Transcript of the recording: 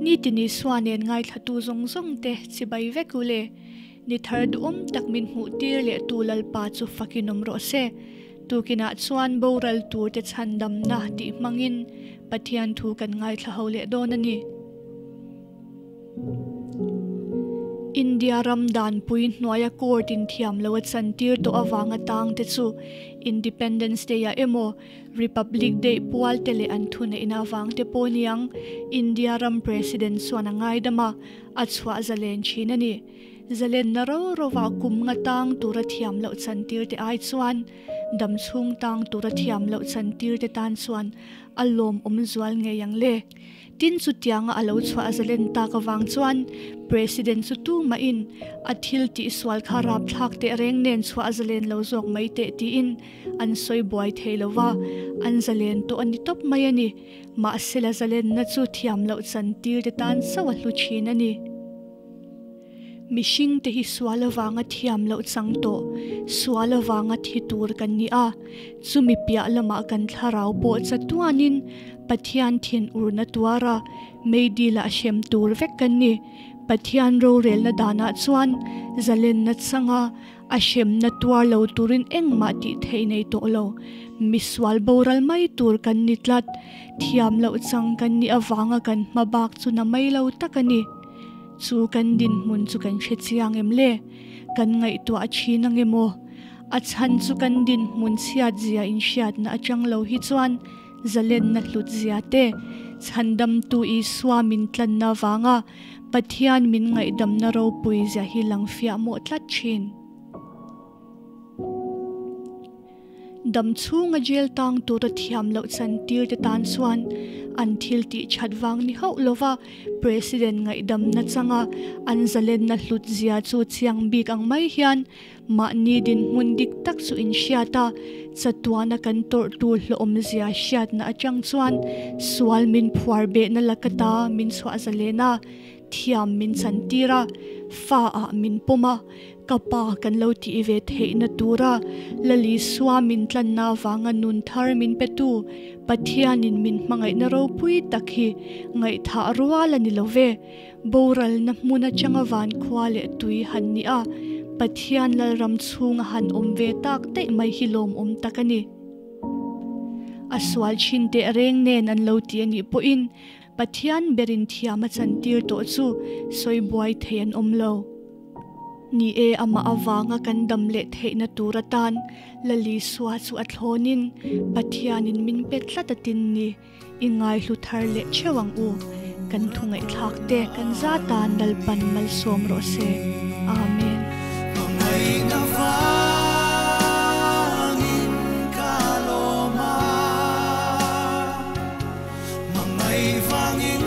Nitin Isua nen ngaithlatu zawng zawng te chibai vek u le. Ni thar duhawm tak min hmuh tir leh tu Lalpa chu fakin awm rawh se. Tukinah chuan boral tur te chhandamna tih hmangin Pathian thu kan ngaithla ho leh dawn a ni. India ram danpui hnuaia court in thiam lo a chantir tawh avanga tang te chu Independence Day ah emaw Republic Day pual te leh an thuneihna avang te pawh niang India ram President chuan a ngaidam a, a chhuah zalen thin a ni. Zalenna ro rova kum nga tang tura thiam loh chantir te ai chuan dam chhung tang tura thiam loh chantir te tan chuan a lawmawm zual ngei ang le. Tin chutianga a lo chhuah zalen tak avang chuan President chu tumahin a thil tihsual kha rapthlak teh reng nen chhuah zalen lo zawk mai teh tiin an sawi buai thei lo va, an zalen tawh a ni tawp mai a ni. Mahsela zalenna chu thiam loh chantir te tan chauh a hlu thin a ni. Mihring te hi sual avanga thiam loh chang tawh, sual avanga thi tur kan ni a, chumi piah lamah kan thlarau pawh chatuanin Pathian thin urna tuara meidila hrem tur vek kan ni. Pathian rorelna danah chuan zalenna changa a hremna tuar lo turin engmah tih theih nei tawh lo. Misual boral mai tur kan ni tlat. Thiam loh chang kan nih avanga kan hma bak chu na mai lo tak a ni. Chu kan dinhmun chu kan hre chiang em le? Kan ngaihtuah thin ang emaw? A chhan chu kan dinhmun chhiat zia inhriatna atang lo hi chuan zalenna hlut zia te, chhandamtu Isua min tlanna avanga Pathian min ngaihdamna ropui zia hi lang fiah mawh tlat thin. Dam chhunga jail tang tura thiam loh chantir te tan chuan an thil tih that vang ni hauh lova President ngaihdamna changa an zalenna hlut zia chu chiang bik ang mai hian mahni dinhmun dik tak chu inhriat a, chatuana kan tawrh tur hlawhawm zia hriatna atang chuan sual min phuar behna lakata min chhuah zalen a, thiam min chantir a, fa ah min pawm a. Ka pa kan lo tih ve theihna tura Lalisua min tlanna avanga nun thar min petu Pathianin min hmangaihna ropui tak hi ngaihthah rual a ni lo ve. Boralna hmun atanga vankhua leh tui han ni a, Pathian Lalram chhunga han awm ve tak daih mai hi lawmawm tak a ni. A sual thin teh reng nen an lo ti a nih pawhin Pathian berin thiam a chantir tawh chu sawi buai thei an awm lo. Ni e, amah avanga kan dam leh theihna tur atan Lalisua chu a thlawnin Pathianin min pe tlat a tin ni. I ngaihlu thar leh theuh ang u. Kan thu ngaihthlak te kan za tan Lalpan malsawm rawh se. Amen. Hmangaihna vangin ka lawm a, hmangaih vangin.